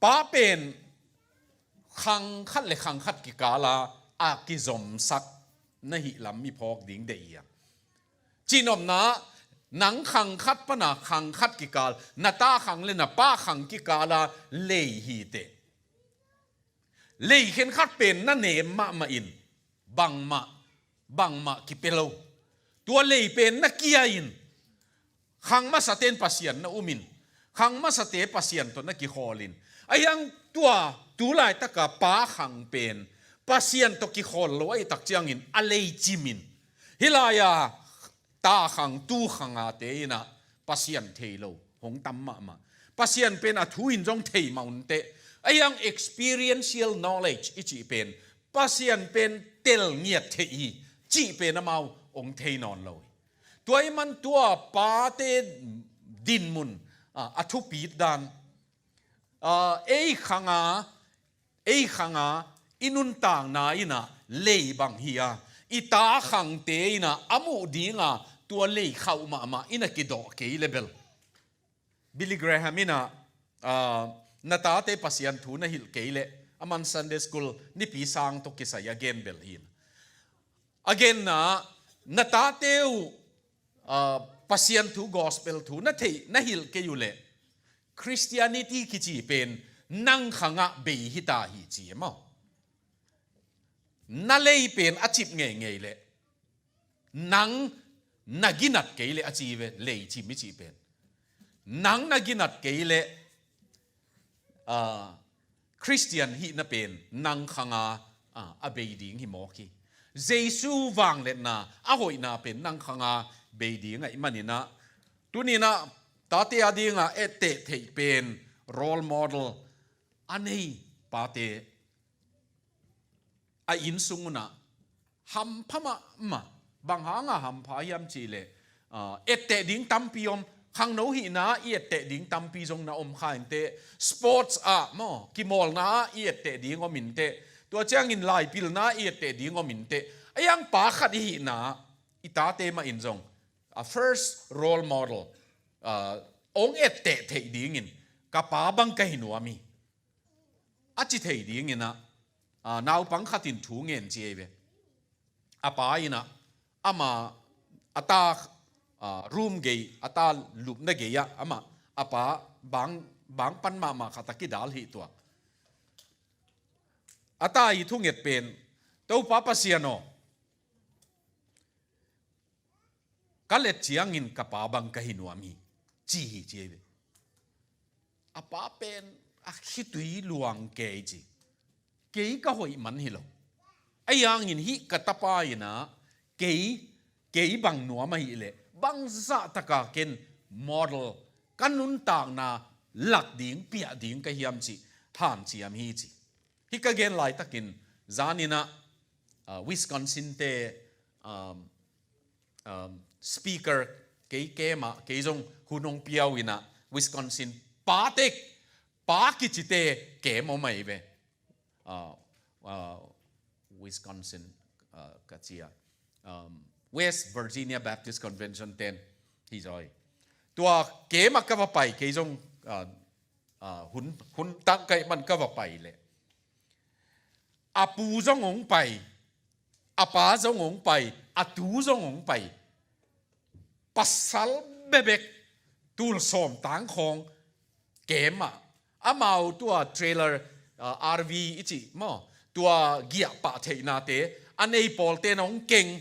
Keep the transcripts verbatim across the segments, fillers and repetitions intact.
Pa pen khang khat le khang khat kikala a kizomsak na hih lam i phawk ding deih hi a. Cihnopna, nang khang khat pana khang khat kikal, na ta khang le na pa khang kikala lei hi teh. Lei khenkhat pen na nem mahmah in bangmah, bangmah kipia lo. Tua lei pen na kia in khang masate'n Pasian na um in, khang masate Pasian tawh na kikhawl in. Ahi hang tua tu laitaka pa khang pen Pasian tawh kikhawl lo ahih tak ciangin a lei cim in. Hih lai-a ta khang, tu khang a te in ah Pasian thei lo hong tam mahmah. Pasian pen a thu in zong thei mah un teh. Ahi hang experiential knowledge i cih pen, Pasian pen tel ngiat theih hi cih pen amau hong thei nawn lo hi. Tua ahih man tua pate dinmun, a, a thupit dan, a, ei khang a, ei khang a i nuntakna in ah lei bang hi a, i ta khangte in ah a muh ding a tua lei khauh mahmah in a kidawh kei le bel. Billy Graham in ah, a, na tate Pasian thu na hilh kei leh, aman Sunday school nipi sang tawh kisai a gen bel hi in. A genna, na tate uh, a, Pasian thu, gospel thu na theih, na hilh kei uh leh Christianity kici pen nang khang ah bei hi ta hi ci e maw. Na lei pen a cip ngeingei leh nang na ginat kei leh a ci ve, lei cim i cih pen. Nang na ginat kei leh, a, Christian hihna pen nang khang a, a, a bei ding hi mawk hi. Jesu vangliatna, a hoihna pen nang khang a bei ding ahih manin ah, tuni in ah tate a ding a etteh theih pen role model a nei pate a innsung un ah hampha mahmah. Bang hang a hampha hiam cih leh, a, etteh ding tampi om. Khangno hihna ah i etteh ding tampi zong na om kha in teh. Sports ah maw, kimawlna ah i etteh ding om in teh. Tua ciangin laipilna ah i etteh ding om in teh. Ahi hang pa khat i hihna ah i tate mah in zong, a, first role model, a, hong etteh theih dingin ka pa bang ka hi nuam hi a ci thei dingin ah, a, naupang khat in thu ngen ci ei ve. A pa in ah, ama, a ta, a, room gei, a ta lupna gei ah amah, a pa bang, bang pan mahmah khat a kidal hi tuak. A ta i thunget pen, Topa Pasian aw, ka let ciangin ka pa bang ka hi nuam hi, ci hi ci ei ve. A pa pen a khitui luang kei ci. Kei ka hoih man hi lo. Ahi hangin hih ka tapa in ah kei, kei bang nuam ahih leh bang zahtaka ken model, ka nuntakna lak ding, piah ding ka hiam cih hanciam hi ci. Hih ka gen laitakin zan in ah, a, Wisconsin te, um, um, speaker, kei camp ah, kei zong hun hong pia uh in ah, Wisconsin pate, pa kicite camp om ahi ve. A, a, Wisconsin, a, ka ci a, um, West Virginia Baptist Convention ten hi zaw hi. Tua camp ah ka va pai, kei zong, a, a, hun, hun tangkai man ka va pai leh, a pu zong hong pai, a pa zong hong pai, a tu zong hong pai. Pasal bebek, tul sawm tang khawng, camp ah, amau tua trailer, a, R V i cih maw, tua giahpah theihnate a nei pawlte'n hong keng.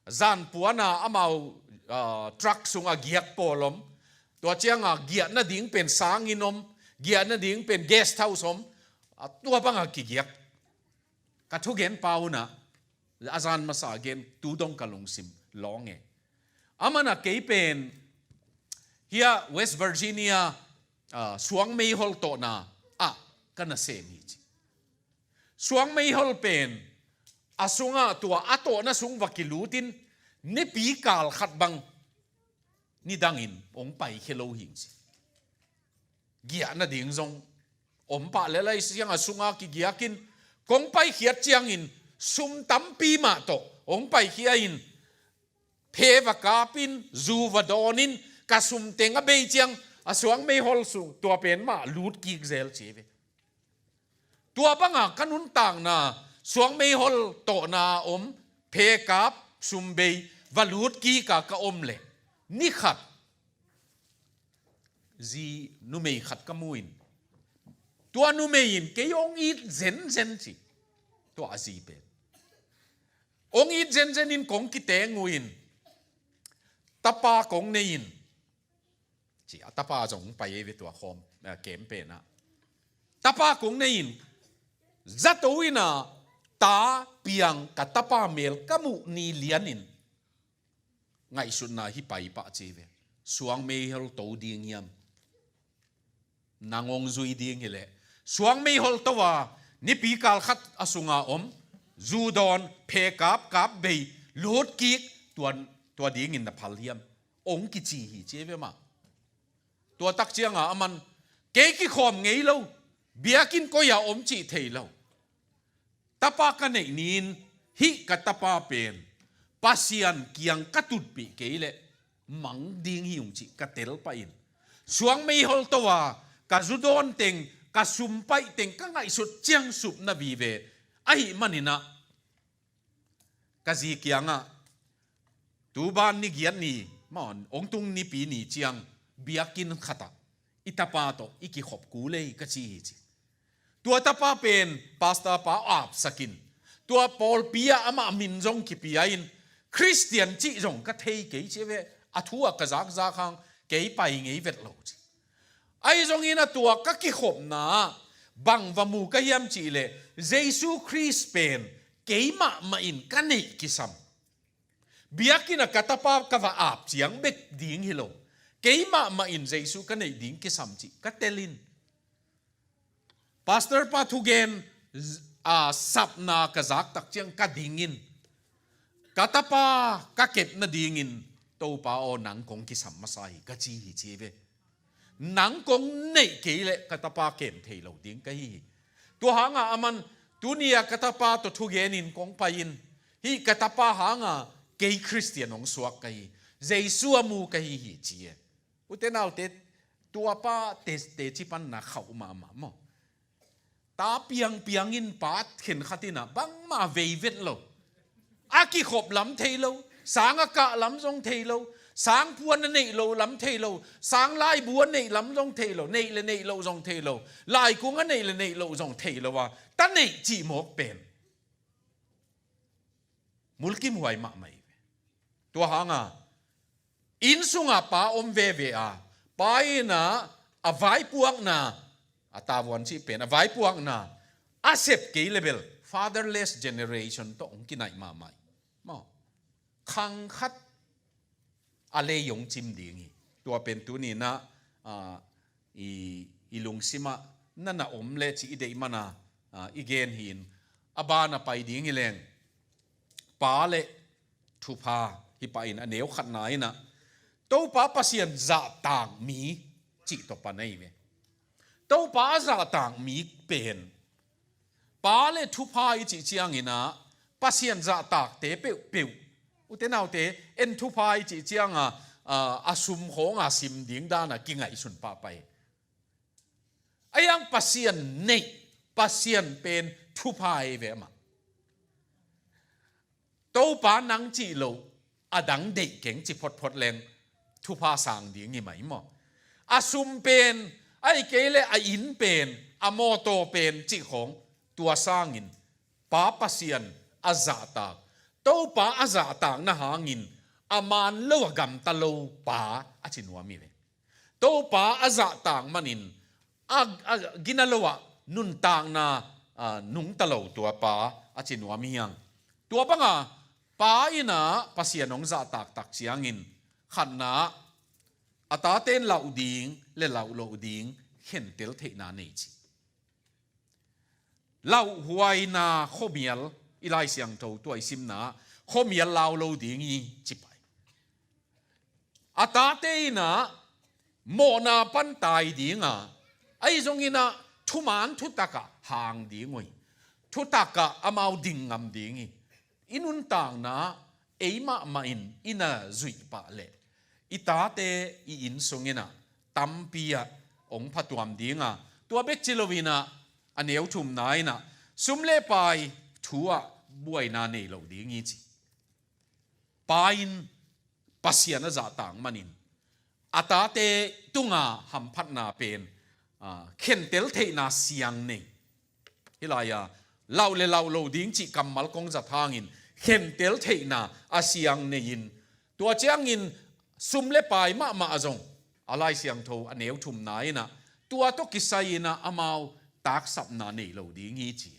Zanpuana amau, a, truck sungah giak pawl om. Tua ciangah giahna ding pen sanginn om, giahna ding pen guest house om. A, tua bangah kigiak. Ka thugenpa un ah a zan masa gen, tu dong ka lungsim lawng e. Aman ah kei pen hih ah West Virginia, a, suang meihol tawhna ah ka nasem hi ci. Suang meihol pen a sungah tua a tawhna sung va kilut in nipi kal khat bang nidangin hong paikhia lo hing ci. Giahna ding zong om pah lel a, i siang a sunga kigiakin kong paikhiat ciangin sum tampi mah tawh hong paikhia in, phe va kapin, zu va dawnin, ka sum teng a bei ciang A suang meihol sung tua pen mah lut kik zel ci ve. Tua banga ka nuntakna suang meihol tawhna a om, phekap, sumbei va lut kika ka om le, ni khat zi numei khat ka mu in, tua numei in kei hong it zenzen ci. Tua a zi pen hong it zenzen in kong kiteng uh in, tapa kong nei in ci. A tapa zong pai ei ve tua khawm, eh, camp pen ah. Tapa kong nei in, zato in a ta piang ka tapa mel ka muh ni lian in ngaihsutna hi pai pah ci ve. Suang meihol to ding hiam? Nang hong zui ding hileh suang meihol to a, nipi kal khat a sunga om, zu dawn, phekap, kap bei, lut kik, tua, tua dingin na phal hiam? Hong kici hi ci ve mah. Tua tak cianga aman, kei kikhawm ngei lo, biakinn koi-a om cih thei lo. Tapa ka neih ni-in, hih ka tapa pen Pasian kiang ka tutpih kei leh mang ding hi ung cih ka tel pah in, suang meihol to a, ka zu dawn teng, ka sum paih teng ka ngaihsut ciang supna vive. Ahih manin ah ka zi kiangah, tu ban ni giat ni, maw, hong tung nipi ni ciang biakinn khatah i tapa tawh i kikhop kul ei ka ci hi ci. Tua tapa pen pastor pa apsak in, tua pawlpi ah amah min zong kipia in, Khristian cih zong ka thei kei ci ve. A thu ah ka zakzak hang kei pai ngei vet lo ci. Ahi zongin a tua ka kikhopna ah bang va mu ka hiam cih leh, Jesu Khrist pen kei mahmah in ka neih kisam. Biakinn ah ka tapa ka va ap ciang bek ding hi lo. Kei mahmah in Jesu ka neih ding kisam cih ka tel in. Pastor pa thugen, a, sapna ka zak tak ciang ka ding in, ka tapa ka kep nadingin, Topa aw, nang kong kisam masa hi ka ci hi ci ve. Nang kong neih kei leh ka tapa kem thei lo ding ka hi hi. Tua hanga aman, tuni-a ka tapa tawh thugenin kong pai in, hih ka tapa hanga kei Khristian hong suak ka hi, Jesu a mu ka hi hi ci e. Ute naute, tua pa te, teci panna khauh mahmah maw. Ta piangpiang in pa khenkhat in ah bangmah vei vet lo. A kikhop lam thei lo, sang a kah lam zong thei lo, sang puan a neih loh lam thei lo, sang laibu a neih lam zong thei lo, neih le neih loh zong thei lo, laikung a neih le neih loh zong thei lo a, ta neih cih mawk pen mulkimhuai mahmah hi ve. Tua hanga inn sunga pa om veve a, pa in ah a vaipuakna, a tavuan cih pen a vaipuakna a sep kei leh bel fatherless generation tawh hong kinaih mahmah hi. Maw, khang khat a lei hong cim ding hi. Tua pen tuni-in ah, a, i, i lungsimah na na om leh cih i deih mana, a, i gen hi in, a bana pai ding hi leng, pa le thupha hi pah in, a neu khatna in ah Topa Pasian zahtak mi cih tawh pan ahi ve. Topa a zahtak mi pen pa le thupha i cih ciangin ah Pasian zahtakte peuhpeuh, ute naute, en thupha i cih cianga, a, a sum khawnga sim ding dana kingaihsun pahpah hi. A hiang Pasian neih, Pasian pen thupha hi ve mah. Topa nang cih loh a dang deih keng ci photphot leng thupha sang ding hi mai maw. A sum pen, ahih kei leh a inn pen, a mawtaw pen cih khawng, tua sangin Pa Pasian a zahtak, Topa a zahtakna hangin a man lo a gamta lo pa a ci nuam hi ve. Topa a zahtak manin a, a gina lo ah nuntakna, a, nungta lo tua pa a ci nuam hi hang. Tua banga pa in ah Pasian hong zahtak tak ciangin khatna ah a tate in lauh ding le lauh loh ding khentel theihna nei ci. Lauhuaina khuamial, i Lai Siangtho tua i simna ah khuamial lau lo ding hi ci pah hi. A tate in ah mawhna pan tai dinga, ahi zongin ah thuman thutakah hang ding uh hi. Thutakah amau ding ngam ding hi. I nuntakna ei mahmah in i na zuih pah leh i tate i inn sungin ah tampi ah hong phatuam ding a, tua bek ci loin ah a neu thumna in ah sum le pai thu ah buaina nei lo ding hi ci. Pa in Pasian a zahtak manin a tate tunga hamphatna pen, aa, khentel theihna siang nei. Hih lai-a lauh le lauh lo ding cih kammal kong zat hangin khentel theihna a siang nei-in, tua ciangin sum le pai mahmah zong a Lai Siangtho a neu thumna in ah tua tawh kisai in ah amau taksapna nei lo ding hi ci.